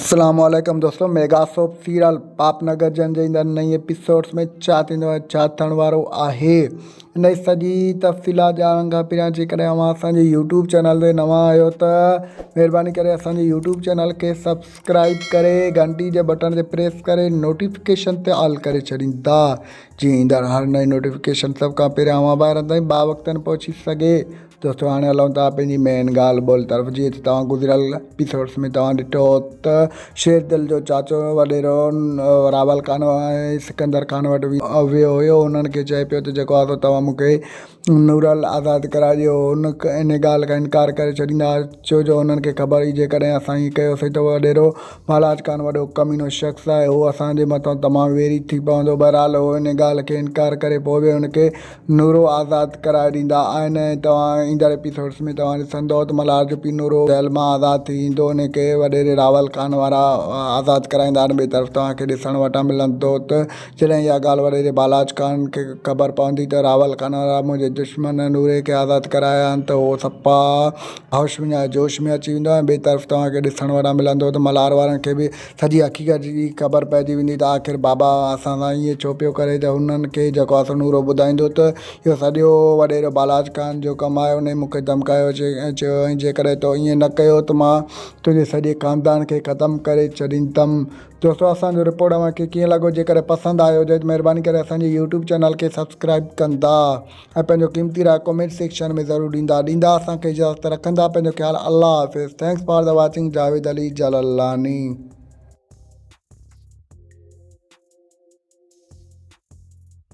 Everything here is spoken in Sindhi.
اسلام عليڪم دوستو ميگا سوپ سيريل پاپ نگر جن جي ايندڙ نئين ايپيسوڊز ۾ ڇا ٿيندو ۽ ڇا ٿيڻ وارو آهي ان جي سڄي تفصيلات ڄاڻڻ کان پهريان جيڪڏهن اوهان اسان جي يوٽيوب چينل تي نوان آهيو ته مهرباني ڪري اسان جي يوٽيوب چينل کي سبسڪرائب ڪري گهنٽي جي بٽڻ تي پريس ڪري نوٽيفڪيشن تي آل ڪري ڇڏيندا جيئن ايندڙ هر نئين نوٽيفڪيشن سڀ کان پهريان اوهان ڀائرن تائين باوقتن پهچي سگهي. دوستو هاڻي هلون ٿا پنهنجي مين ڳالهه ٻولهه طرف جيئن ته توهان گذريل ايپيسوڊس ۾ توهان ڏٺو هو ته شير دل جو چاچو وڏيرو راول خان ۽ سڪندر خان وٽ ويو هيو انهن کي چئي پيو ته جيڪو آهي سو توهان مون کي نورل آزاد ڪرائي ڏيو ان ان ڳالهه کان انڪار ڪري ڇڏيندا ڇو جو انهن کي خبر هئي جيڪڏهن اسان ائين ڪيوسين ته وڏيرو بالاچ خان وڏو ڪمينو شخص آهي هو اسان جي مٿان تمام ويري ٿي پوندو بهرحال هو ان ڳالهه کي انڪار ڪري پوء به ان کي نورو آزاد ڪرائي ڏيندا آهن ۽ توهان ايندڙ ايپيسوڊس ۾ توهان ڏسندو ته ملهار جو پيء نورو جيل مان آزاد ٿي ايندو ان کي وڏيري راول خان وارا آزاد ڪرائيندا آهن ٻئي طرف توهان کي ڏسڻ وٽان ملندو ته جڏهن اها ڳالهه وڏيري بالاچ خان کي خبر پوندي ته راول خان وارا منهنجي دشمن نوري کي آزاد ڪرايا آهن ته هو صفا هوش وڃائي جوش ۾ اچي ويندو ۽ ٻئي طرف توهان کي ڏسڻ وٽان ملندو ته ملهار وارن کي به سڄي حقيقت جي خبر پئجي ويندي ته آخر بابا اسان سان ائين ڇو پيو ڪري ته هنن کي جيڪو آسو نورو ٻڌائيندو ته اهو سڄو وڏيرو بالاچ خان جو ڪم آهي انهي مون کي ڌمڪايو ۽ چيو هئائين جيڪڏهن تو ائين نه ڪيو ته مان تنهنجي سڄي خاندان کي ختم ڪري ڇڏيندم. دوستو اسان جو رپورٽ اوهان کي ڪيئن لڳو جيڪڏهن پسند آيو هجي ته مهرباني ڪري اسان جي يوٽيوب چينل کي سبسڪرائب ڪندا ۽ پنهنجو قيمتي راء ڪمينٽ سيڪشن ۾ ضرور ڏيندا ڏيندا اسان کي اجازت رکندا پنهنجو خيال الله حافظ thanks for the watching Javed Ali Jalalani.